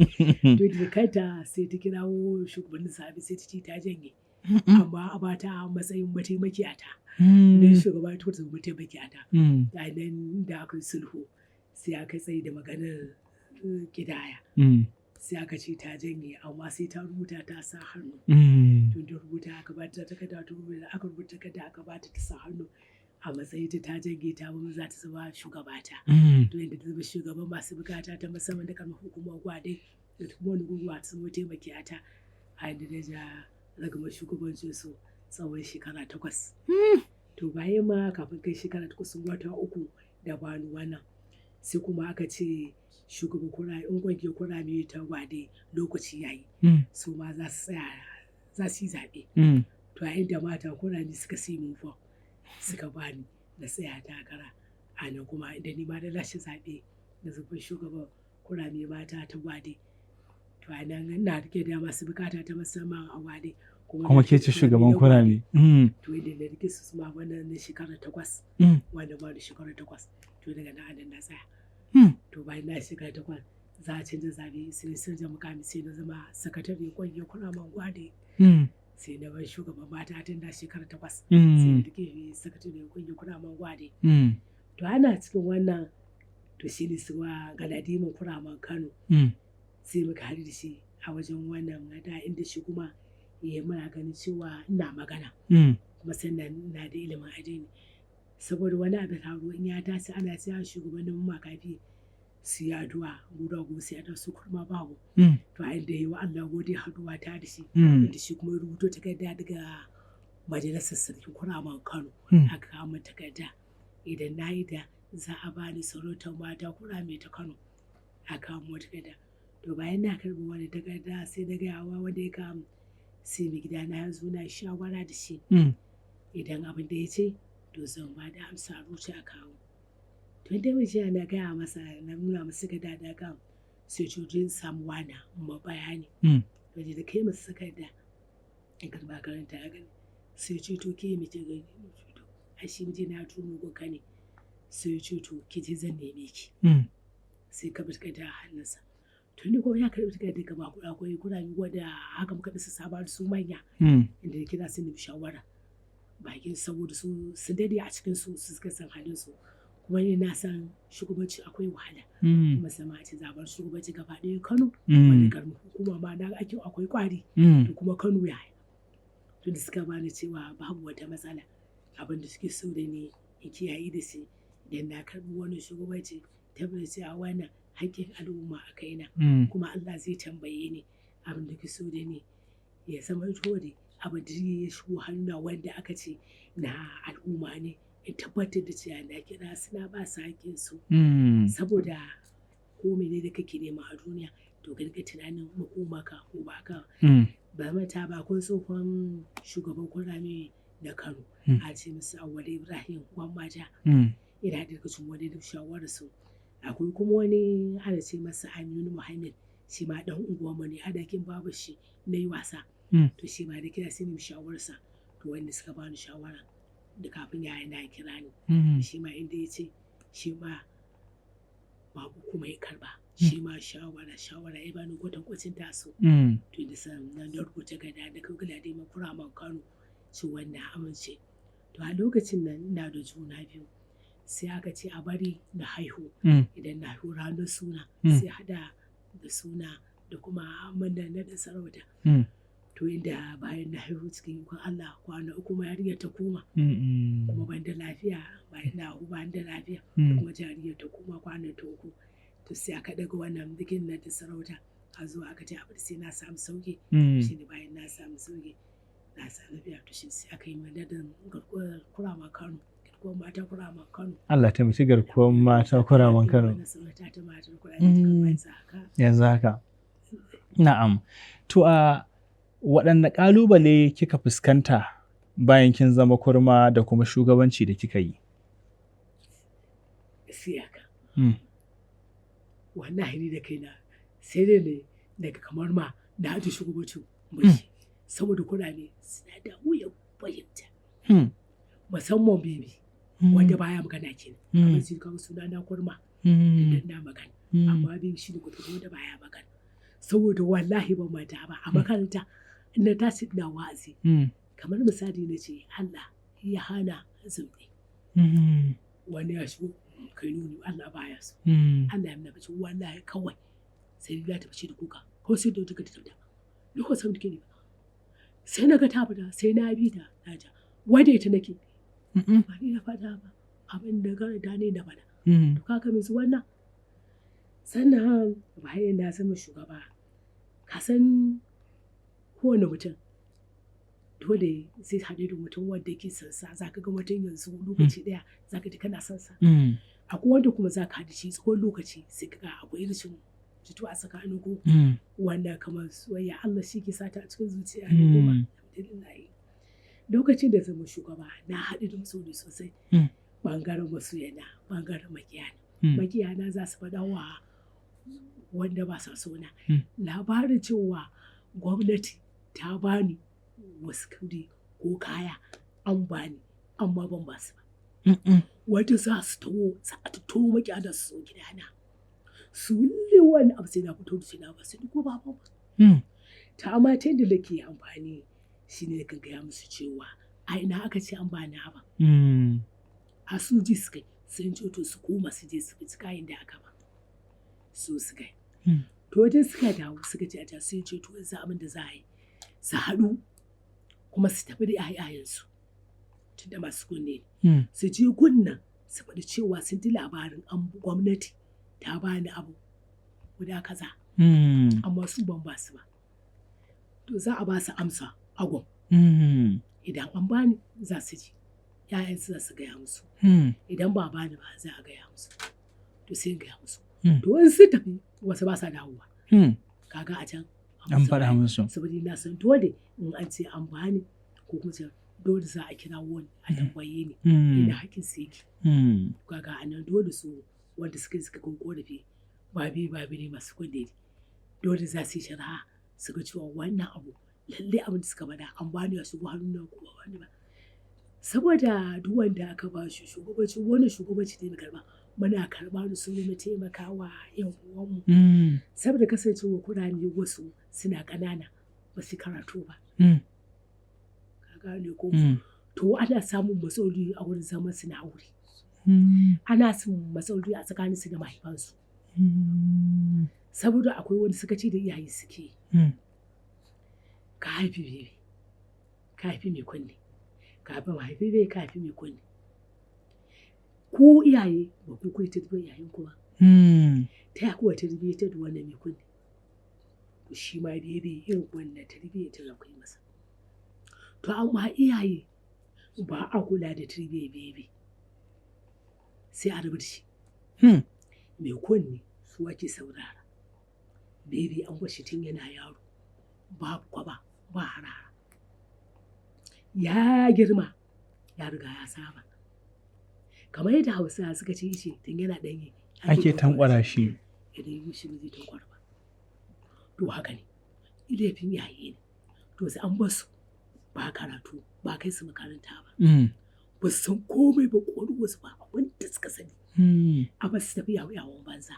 To da kanta sai ta kirawo shugabannin zaɓe sai ta ce ta janye. Amma a bata matsayin mataimakiyata. Ne shugaba ta zama mataimakiyata. A nan da aka yi sulhu sai aka tsaye da maganar kidaya. Sai aka ce ta janye amma sai ta rubuta ta sa hannu. To da rubuta aka ba ta takarda, ta rubuta aka rubuta takarda aka ba ta ta sa hannu a matsayin ta ta janye ta ba za ta zama shugabata. To yadda ta zama shugaban masu bukata ta musamman da karamar hukumar Gwale da kuma wani gurguwa ta zama mataimakiyata a yadda na ja ragamar shugabancin su tsawon shekara 8. To bayan ma kafin kai shekara 8 wata 3 da bani wannan sai kuma aka ce shugaban kurame in ƙungiyar kurame ta Gwale lokaci yayi su ma za su tsaya za su yi zaɓe. To a inda mata kurame suka sai mun fom suka bani na tsaya takara a nan kuma inda ni ma na lashe zaɓe na zama shugaban kurame mata ta Gwale. To a nan ina rike da masu bukata ta musamman a Gwale. Kuma ke ce shugaban kurame. To inda na rike su ma wannan na shekara 8. Wannan ma da shekara 8. To daga nan anan na tsaya. To bayan na shekara 8 za a canza zabe, sai canza mukami, sai na zama sakatare ƙungiyar kuraman gwade. Sai na bar shugaban mata tun da shekara 8. Sai na rike sakatare ƙungiyar kuraman gwade. To ana cikin wannan, to shi ne suwa Galadiman Kuraman Kano. Sai muka haɗu da shi a wajen wannan gada, inda shi kuma ya muna ganin cewa ina magana. Kuma sannan ina da ilimin addini. Saboda wani abu faru in ya tashi ana cewa shugabannin makafi su yi addu'a guda gobe sai a su kurma babu. To a inda yi wa Allah gode haɗuwa ta da shi. Inda shi kuma ya rubuto takarda daga majalisar sarkin Kuraman Kano. Aka kawo min takarda. Idan na yi da za a bani sarautar mata kurame ta Kano. Aka kawo min takarda. To bayan na karɓi wani takarda sai na gaya wa wanda ya kawo, sai mai gida na ya zo na shawara da shi. Idan abin da ya ce to zan ba da amsa a rubuce a kawo. To inda mai jiya na gaya masa, na nuna masa takarda da kawo, sai cojin samu wana ma bayani. To da kai masa takarda in karɓa karanta ya gani. Sai ce to ke mace gani. To ai shi miji na turo gunka ne. Sai ce to ki je zan neme ki. Sai ka bi takarda a hannunsa. To ni kuma ya karɓi takarda gaba kuɗa akwai kurame wanda haka muka ɗasa saba da su manya. Inda na kira su nemi shawara. Bakin saboda su sun dade a cikin su, su suka san halin su. Kuma ni na san shugabanci akwai wahala. Kuma sama a ce zabar shugabanci gaba ɗaya Kano. Wani karamin hukuma ma na ake akwai ƙwari. To kuma Kano ya yi. To da suka bani cewa babu wata matsala. Abin da suke so da ni in kiyaye da shi. Idan na karɓi wani shugabanci, tabbas cewa wannan haƙƙin al'umma a kaina. Kuma Allah zai tambaye ni abin da ke so da ni. Ya zama dole abin da ya shigo hannuna wanda aka ce na al'umma ne. In tabbatar da cewa na kira suna ba su haƙƙinsu. Saboda ko mene da kake nema a duniya to ka dinga tunanin makomaka ko ba ka. Ba manta ba akwai tsohon shugaban kurame na Kano. A ce masa Auwalu Ibrahim Gwammaja. Ina daga cikin wani da shawararsu. Akwai kuma wani ana ce masa Aminu Muhammad, shi ma ɗan unguwarmu ne, a ɗakin babu shi na yi wasa. To shi ma da kira sai nemi shawararsa. To wanda suka bani shawara da kafin yaya na kira ni. Shi ma inda ya ce shi ma babu kuma ya karɓa. Shi ma shawara ya bani kwatankwacin tasu. To da sannan na rubuta takarda na kai Galadiman Kuraman Kano cewa na amince. To a lokacin nan ina da juna biyu. Sai aka ce a bari na haihu. Idan na haihu ranar suna sai haɗa da suna da kuma murnar naɗin sarauta. To inda bayan na haihu cikin ikon Allah kwana 3 ma yarinyar ta koma. Kuma ban da lafiya, bayan na haihu ban da lafiya. Kuma jaririyar ta koma kwanan ta 3. To sai aka ɗaga wannan bikin naɗin sarauta. A zuwa aka ce a bari sai na samu sauƙi. Shi ne bayan na samu sauƙi, na samu lafiya. To shi sai aka yi min naɗin garkuwar Kuraman Kano. Garkuwar mata Kuraman Kano. Allah taimaki garkuwar mata Kuraman Kano. Wannan sarauta ta matar kurame ta karɓa yanzu haka. Yanzu haka. Na'am. To a waɗanne ƙalubale kika fuskanta bayan kin zama kurma da kuma shugabanci da kika yi? Siyaka. Wallahi ni da kaina sai dai ne daga kamar ma na haɗu shugabancin mulki. Saboda kurame suna da wuyan fahimta. Musamman bebi wanda baya magana kenan. Kamar sai kawo suna na kurma. Idan na magana. Amma bebi shi ne kutum wanda baya magana. Saboda wallahi ban manta ba a makaranta in na tashi ina wa'azi. Kamar misali na ce Allah ya hana zumɗe. Wani ya shigo kai nuni Allah baya so. Allah ya nuna mace wallahi kawai sai ya tafi shi da kuka ko sai da wata ta tafi. Ni ko san take ne ba. Sai na ga ta fita sai na bi ta na ja. Wai da ita nake. Ba ni na faɗa ba. Abin da karanta ne na faɗa. To kaka mai su wannan. Sannan bayan na zama shugaba, ka san kowane mutum dole zai haɗu da mutum wanda yake son sa. Za ka ga mutum yanzu lokaci ɗaya za ka ji kana son sa. Akwai wanda kuma za ka haɗu shi tsawon lokaci sai ka ga akwai rashin jituwa a tsakanin ku. Wanda kamar soyayya Allah shi ke sata a cikin zuciya ne kuma. Alhamdulillah. Lokacin da zama shugaba na haɗu da masoyi sosai. Ɓangaren masoyana, ɓangaren makiyana. Makiyana za su faɗa wa wanda ba sa so na. Labarin cewa gwamnati ta bani wasu kudi ko kaya an bani amma ban ba su ba. Wata za su taho za a tattaro maki da su zo gidana. Su wulle wani abu sai na fito da sai na ba su ko ba ba. Ta amma ta yadda nake amfani shi ne kan gaya musu cewa a ina aka ce an bani ba. A su ji su kai sun ce to su koma su je su ci kayan da aka ba. Su su kai. To wajen suka dawo suka ce a ta sun ce to yanzu abin da za a yi su haɗu kuma su tafi da 'ya'yayensu tunda masu kunne ne. Su je gunnan su faɗi cewa sun ji labarin an gwamnati ta bani abu guda kaza. Amma su ban ba su ba. To za a ba su amsa agon. Idan an bani za su ji. ‘Ya'yansu za su gaya musu. Idan ba bani ba za a gaya musu. To sai in gaya musu. To in sun tafi wasu ba sa dawowa. Kaga a can an faɗa musu. Saboda na san dole in an ce an bani ko kuma ce dole za a kira wani a tambaye ni ina hakkin su yake. Kaga a nan dole su wanda suka suka kan korafi ba bi ba bi ne masu kunne ne. Dole za su yi shari'a su ga cewa wannan abu lalle abin da suka faɗa an bani ya shigo hannuna ko ba bani ba. Saboda duk wanda aka ba shi shugabanci wannan shugabanci ne na karɓa muna karɓa da su mu taimaka wa 'yan uwanmu. Saboda kasancewa kurame wasu suna ƙanana ba su karatu ba. Ka gane ko? To ana samun matsaloli a wurin zaman su na aure. Ana samun matsaloli a tsakanin su da mahaifansu. Saboda akwai wani sakaci da iyaye suke yi. Ka haifi bebe, ka haifi mai kunne, ka haifi mahaifi bebe, ka haifi mai kunne. Ku iyaye ba ku koyi tarbiyyar yayanku ba. Ta ya kuwa tarbiyyantar da wannan mai kunne? To shi ma bebe irin wannan tarbiyyar ta za ku yi masa. To amma iyaye ba a kula da tarbiyyar bebe. Sai a rabu da shi. Mai kunne su ake saurara. Bebe an bar shi tun yana yaro. Babu kwaba, ba harara. Ya girma, ya riga ya saba. Kamar yadda Hausawa suka ce ice tun yana ɗanye Ake tanƙwara shi. Idan ya bushe ba zai tanƙwara ba. To haka ne. Laifin iyaye ne. To sai an bar su ba karatu, ba kai su makaranta ba. Ba su san komai ba ƙwaƙwalwarsu ba abin da suka sani. A bar su tafi yawo yawon banza.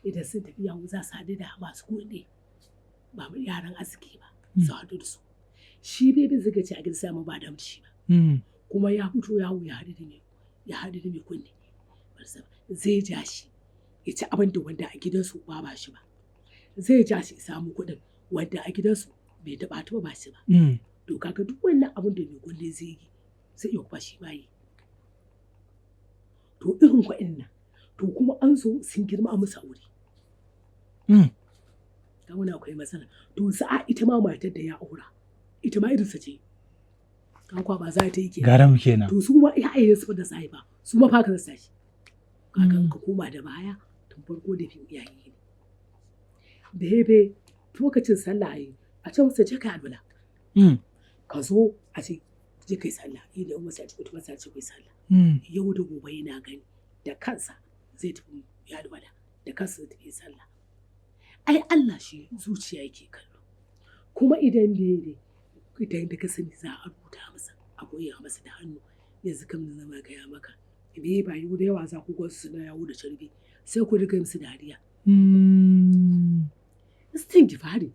Idan sun tafi yawo za su haɗu da masu kuɗi. Ba yaran arziki ba. Su haɗu da su. Shi bebin suka ce a gidan sa ba damu da shi ba. Kuma ya fito yawo ya haɗu da mai ya haɗu da mai kunne. Zai ja shi ya ci abin da wanda a gidansu ba ba shi ba. Zai ja shi ya samu kuɗin wanda a gidansu bai taɓa taɓa ba shi ba. To kaga duk wannan abin da mai kunne zai yi zai iya kuma shi ma yi. To irin waɗannan to kuma an zo sun girma an musu aure. Ka wani akwai matsala. To sa'a ita ma matar da ya aura ita ma irinsa ce. Ka kwa ba za ta yi kenan. Garam kenan. To su ma iyayen su da sai ba su ma fa ka rasa shi. Kaga ka koma da baya tun farko da fin iyaye ne. Da hebe lokacin sallah ayi a ce masa je ka alwala. Ka zo a ce je kai sallah idan wasu a ce wasu a ce kai sallah. Yau da gobe yana gani da kansa zai tafi ya alwala da kansa zai tafi sallah. Ai Allah shi zuciya yake kallo. Kuma idan daidai idan da ka sani za a rubuta masa a koya masa da hannu yanzu kam na zama gaya maka. Me ba yiwu da yawa za ku ga su na yawo da carbi sai ku riga musu dariya. Istingifari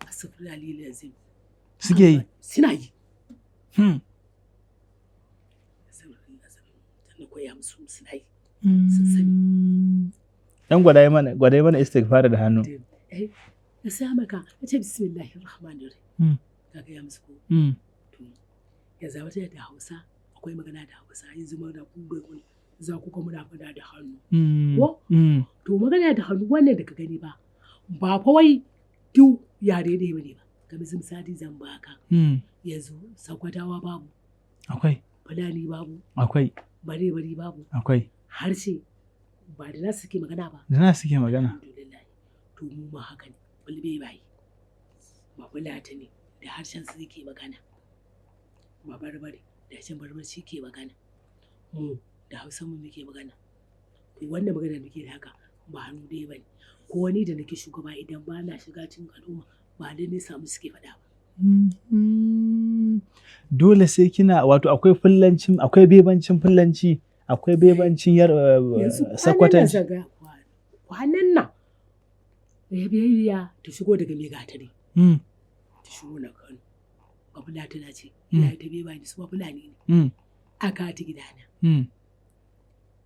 astagfirullah lazim. Suke yi? Suna yi. Na koya musu suna yi. Sun sani. Dan gwada mana gwada mana istighfar da hannu. Eh, na sa maka na ce bismillahir rahmanir rahim. Ka gaya musu ko? To ya zama ta da Hausa akwai magana da Hausa yanzu ma da ku ga za ku ga muna faɗa da hannu. Ko? To magana da hannu wannan da ka gani ba ba fa wai duk yare ne bane ba. Kamar misali zan baka. Yanzu Sakkwatawa babu. Akwai. Fulani babu. Akwai. Bare-bari babu. Akwai. Harshe ba da nasu suke magana ba. Da nasu suke magana. Alhamdulillah. To mu ma haka ne. Fulbe bai. Ba Fulatani da harshen su yake magana. Ba Barbare da harshen Barbarci ke magana. Mu da Hausa mu muke magana. To wannan magana da muke da haka ba hannu ɗaya bane. Ko wani da nake shugaba idan ba na shiga cikin al'umma ba da ne samu suke faɗa ba. Dole sai kina, wato akwai Fullancin, akwai bebancin Fullanci, akwai bebancin yar Yanzu kwanan nan Sakwatanci. Zan ga kwanan nan bebiya ta shigo daga Maigatari, ta shigo na Kano, Bafulatana ce. Ina ta beba ni, su Fulani ne. Aka ta gidana.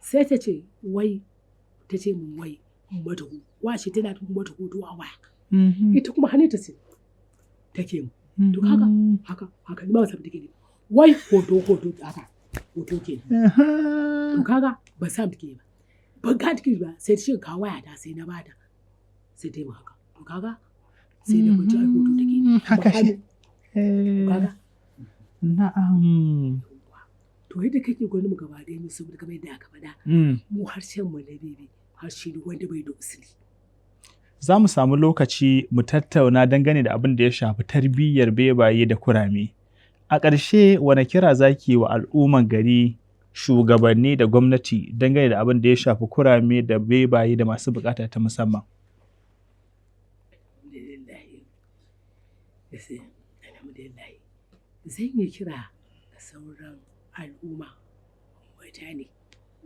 Sai ta ce wai, ta ce mun wai in mata washe tana mata hoto a waya. Ita kuma hannun ta ce take mu. To kaga haka haka, ni ma ba san take ne. Wai hoto hoto haka hoto ke. To kaga ba san take ba. Ban ga take ba, sai ta ce ka waya ta, sai na bata. Sai ta yi min haka. To kaga sai na fahimci ai hoto take ne. Haka Kuma shi. Kaga Na'am. To yadda kake gani mu gaba ɗaya mu, saboda kamar yadda aka faɗa, mu harshen mu na bebe harshe ne wanda bai da usuli. Za mu samu lokaci mu tattauna dangane da abin da ya shafi tarbiyyar bebaye da kurame. A ƙarshe, wane kira zaki wa al'umman gari, shugabanni da gwamnati dangane da abin da ya shafi kurame da bebaye da masu buƙata ta musamman? Alhamdulillah. Alhamdulillah. Zan yi kira ga sauran al'umma, mutane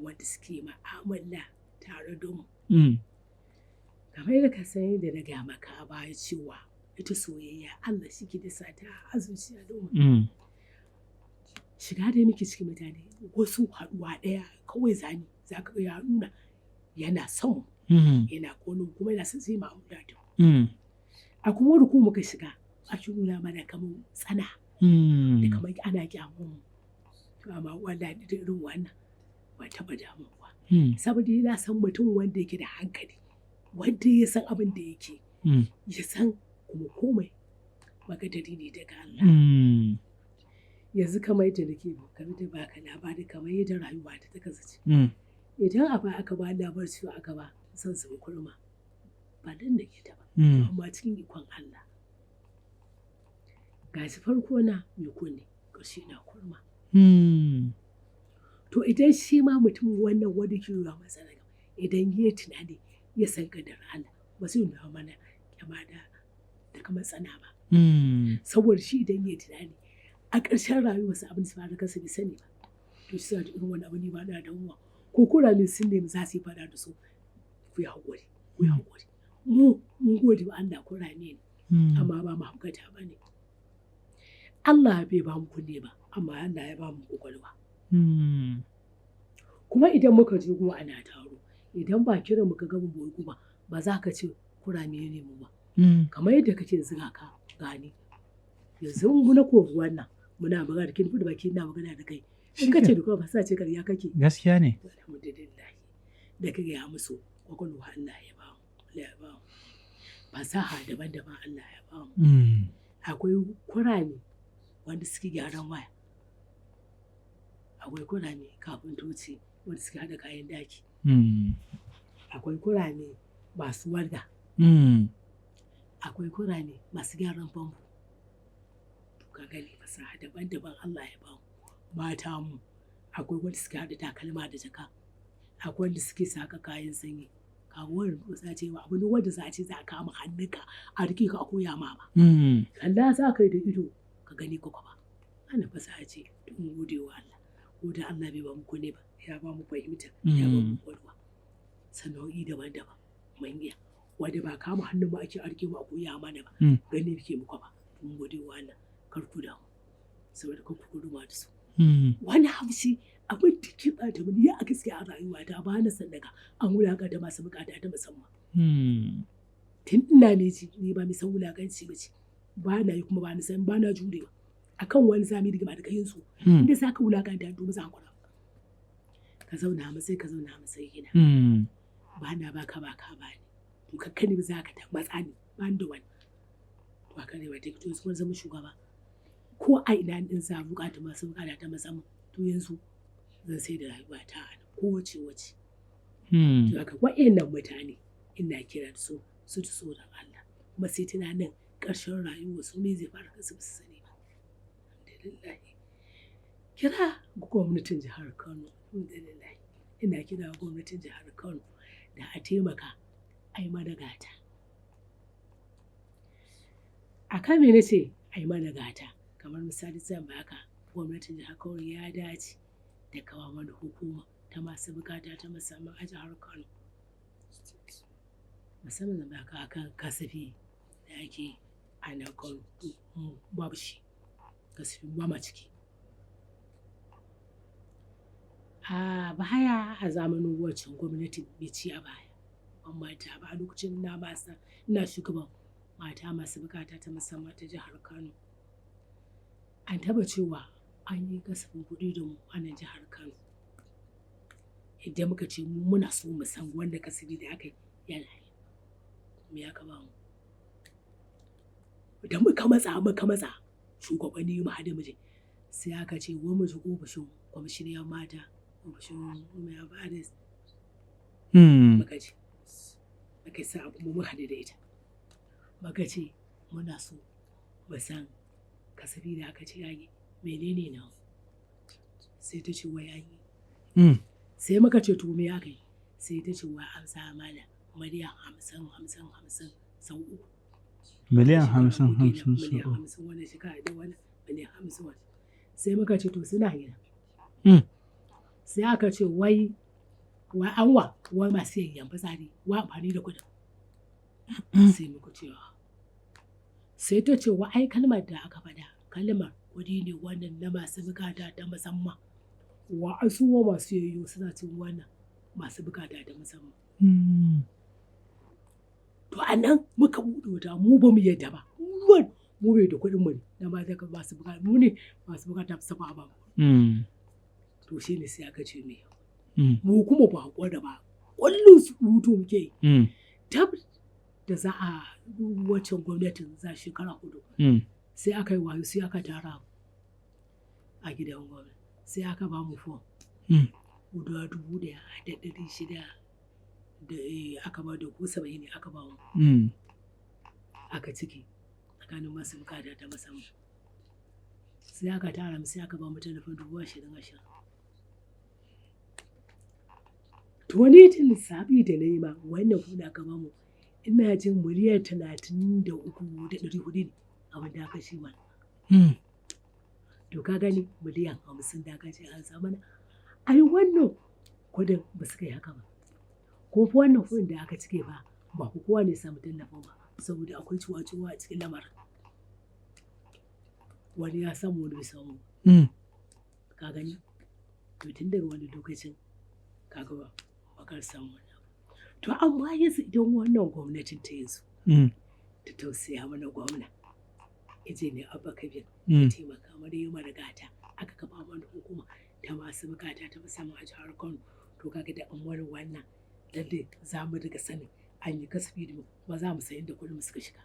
wanda suke ma'amala tare da mu. Kamar yadda ka san yadda na gaya maka a baya cewa ita soyayya Allah shi ke dasa ta a zuciyar al'umma. Shiga da muke cikin mutane, wasu haɗuwa ɗaya kawai zani za ka ga ya nuna yana son mu, yana ƙaunar kuma yana son sai mu'amala da mu. A kuma wani kuma muka shiga ake nuna mana kamar tsana da kamar ana ƙyamar mu. To amma wallahi da irin wannan ba taɓa damuwa ba. Saboda na san mutum wanda yake da hankali, wanda ya san abin da yake, ya san kuma komai makadari ne daga Allah. Yanzu kamar yadda nake kamar da baka labari, kamar yadda rayuwa ta kasance. Idan a baya aka ba labar cewa aka ba zan zama kurma, ba nan nake ta ba. Amma cikin ikon Allah, gashi farko na mai kunne, ƙarshe na kurma. To idan shi ma mutum wannan wanda ke nuna masa idan ya yi tunani ya san ƙadarin Allah, ba zai nuna mana kyama da kamar tsana ba. Saboda shi idan ya yi tunani a ƙarshen rayuwarsa abin da su faru kansa bai sani ba. To shi sa da irin wannan abu ni ba na damuwa. Ko kurame sun nemi za su yi faɗa da su, ku yi haƙuri, ku yi haƙuri. Mu mun gode wa Allah kurame ne, amma ba mahaukata ba ne. Allah bai ba mu kunne ba, amma Allah ya ba mu ƙwaƙwalwa. Kuma idan muka je gu ana taro, idan ba kiran muka ga mu boye ba, ba za ka ce kurame ne mu ba. Kamar yadda kake ziga ka gani. Yanzu in na kori wannan muna magana da kin buɗe baki ina magana da kai. In ka ce da kuma ba sa ce ƙarya kake. Gaskiya ne. Alhamdulillah. Da ka gaya musu ƙwaƙwalwa Allah ya ba mu, Allah ya ba mu. Fasaha daban-daban Allah ya ba mu. Akwai kurame wanda suke gyaran waya. Akwai kurame kafintoci wanda suke haɗa kayan daki. Akwai kurame masu walda. Akwai kurame masu gyaran famfo. To ka gani fasaha daban-daban Allah ya ba mu. Mata mu akwai wanda suke haɗa takalma da jaka. Akwai wanda suke saka kayan sanyi. Kaga wannan ba za a ce ba abu ne wanda za a ce za a kama hannunka a riƙe ka a koya ma ba. Kalla za ka yi da ido ka gani ko ba. Wannan fasaha ce mun gode wa Allah. Ko da Allah bai ba mu kunne ba, ya ba mu fahimta, ya ba mu ƙwaƙwalwa. Sana'o'i daban-daban mun iya. Wanda ba kama hannun mu ake a riƙe mu a koya mana ba. Gani muke muka ba. Mun gode wa Allah. Kar ku damu. Saboda kar ku guduma da su. Wani haushi abin da ke ɓata mini ya a gaskiya a rayuwata ba na son naga an wulaƙanta masu buƙata ta musamman. Tun ina mai ji ni ba mai san wulaƙanci ba ce. Ba na yi kuma ba na san ba na jurewa. Akan wani zami rigima da kayin su. Inda za ka wulaƙanta to ba za ka. Ka zauna a matsayi, ka zauna a matsayina. Ba na baka ba ka ba ni. To kakka ne ba za ka matsa ni ba ni da wani. To haka ne ba ta to kuma zama shugaba. Ko a ina in za a buƙata masu buƙata ta musamman, to yanzu zan sai da rayuwata a nan ko wace wace. To haka wa'yannan mutane ina kira da su su ji tsoron Allah kuma sai tunanin ƙarshen rayuwa su me zai faru kansu ba su sani ba. Alhamdulillah. Kira ga gwamnatin jihar Kano. Alhamdulillah. Ina kira ga gwamnatin jihar Kano da a taimaka a yi mana gata. A kan me na ce a yi mana gata? Kamar misali zan baka gwamnatin jihar Kano ya dace da kawo mana hukuma ta masu bukata ta musamman a jihar Kano. Musamman zan baka akan kasafi da ake a nan Kano babu shi. Kasafin ba ma ciki. A baya a zamanin waccan gwamnati mai ci a baya. Ban manta ba a lokacin na masa ina shugaban mata masu bukata ta musamman ta jihar Kano. An taɓa cewa an yi kasafin kuɗi da mu a nan jihar Kano. Idan muka ce mu muna so mu san wanda kasafi da aka yi yana yi. Me aka ba mu? Da muka matsa shugabanni mu haɗu mu je. Sai aka ce wai mu je ofishin kwamishiniyar mata, ofishin mai bada muka je. Muka sa kuma mun haɗu da ita. Muka ce muna so mu san kasafi da aka ce an yi menene na. Sai ta ce wai an yi. Sai muka ce to me aka yi? Sai ta ce wai an sa mana miliyan 50 50 50 sau 3. Miliyan 50 50 sau Miliyan 3. 50 wani shekara da wani miliyan 50 wani. Sai muka ce to suna hira. Sai aka ce wai an wa wai masu yayyan fitsari wa amfani da kuɗin. Sai muka ce sai ta ce wa ai kalmar da aka faɗa kalmar kuɗi ne wannan na masu bukata ta musamman. Wa an su wa masu yayyo suna cin wannan masu bukata ta musamman. To a nan muka buɗe wuta mu ba mu yadda ba. Mu bai da kuɗin mu ne na mata masu bukata mu ne masu bukata musamman ba. To shi ne sai aka ce me. Mu kuma ba haƙura ba. Kullum surutu muke yi. Tab da za a waccan gwamnatin za shekara 4. Sai aka yi wayo sai aka tara a gidan gwamnati. Sai aka ba mu fom. Guda 1,600 da aka ba da ko 70 ne aka ba mu. Aka ciki tsakanin masu bukata ta musamman. Sai aka tara mu sai aka ba mu tallafin 20,000. To ni tun lissafi da na yi ma wannan kuɗin aka ba mu ina jin miliyan 33,400 ne abin da aka shi mana. To ka gani miliyan 50 da aka ce an sa mana. Ai wannan kuɗin ba su kai haka ba. Ko fa wannan kuɗin da aka cike ba ba kowa ne samu tallafin ba saboda akwai cuwa-cuwa a cikin lamarin. Wani ya samu wani bai samu. Ka gani? To tun daga wani lokacin ka ga ba bakar samu wani abu. To amma yanzu idan wannan gwamnatin ta yanzu ta tausaya mana gwamna yaje ne Abba Kabir ya taimaka mana yi mana gata aka kafa mana hukuma ta masu bukata ta musamman a jihar Kano. To kaga da an wani wannan lalle za mu riga sanin an yi kasafi da ba za mu san inda kuɗin suka shiga.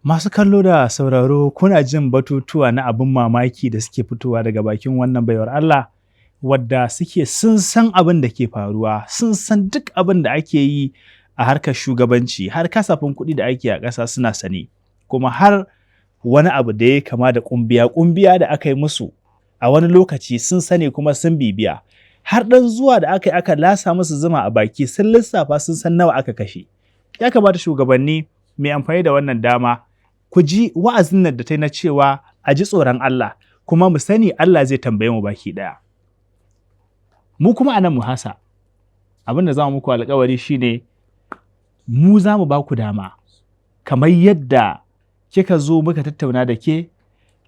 Masu kallo da sauraro kuna jin batutuwa na abin mamaki da suke fitowa daga bakin wannan baiwar Allah wadda suke sun san abin da ke faruwa, sun san duk abin da ake yi a harkar shugabanci, har kasafin kuɗi da ake a ƙasa suna sane, kuma har wani abu da ya kama da ƙumbiya-ƙumbiya da aka yi musu a wani lokaci sun sani kuma sun bibiya. Har ɗan zuwa da aka yi aka lasa musu zuma a baki sun lissafa sun san nawa aka kashe. Ya kamata shugabanni mai amfani da wannan dama ku ji wa'azin nan da ta yi na cewa a ji tsoron Allah kuma mu sani Allah zai tambaye mu baki ɗaya. Mu kuma a nan Muhasa abin da za mu muku alƙawari shine mu za mu ba ku dama kamar yadda kika zo muka tattauna da ke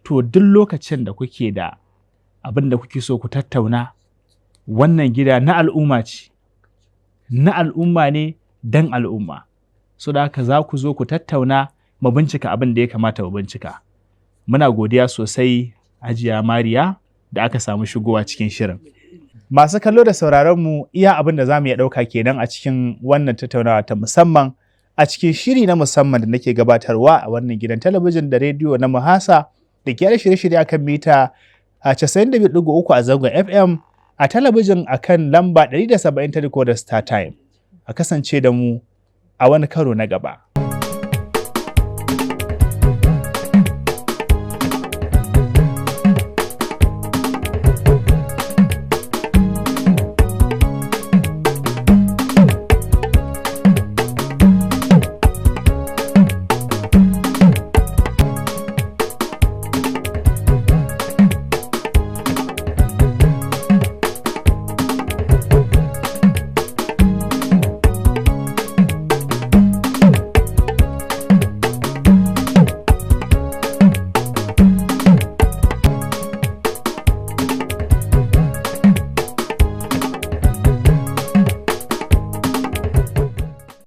to duk lokacin da kuke da abin da kuke so ku tattauna wannan gida na al'umma ce na al'umma ne don al'umma. So da haka za ku zo ku tattauna mu bincika abin da ya kamata mu bincika. Muna godiya sosai Hajiya Mariya da aka samu shigowa cikin shirin. Masu kallo da sauraron mu iya abin da za mu iya ɗauka kenan a cikin wannan tattaunawa ta musamman a cikin shiri na musamman da nake gabatarwa a wannan gidan talabijin da rediyo na Muhasa da ke da shirye-shirye akan mita a 92.3 a zangon FM a talabijin akan lamba 170 ta decoder Star Time. A kasance da mu a wani karo na gaba.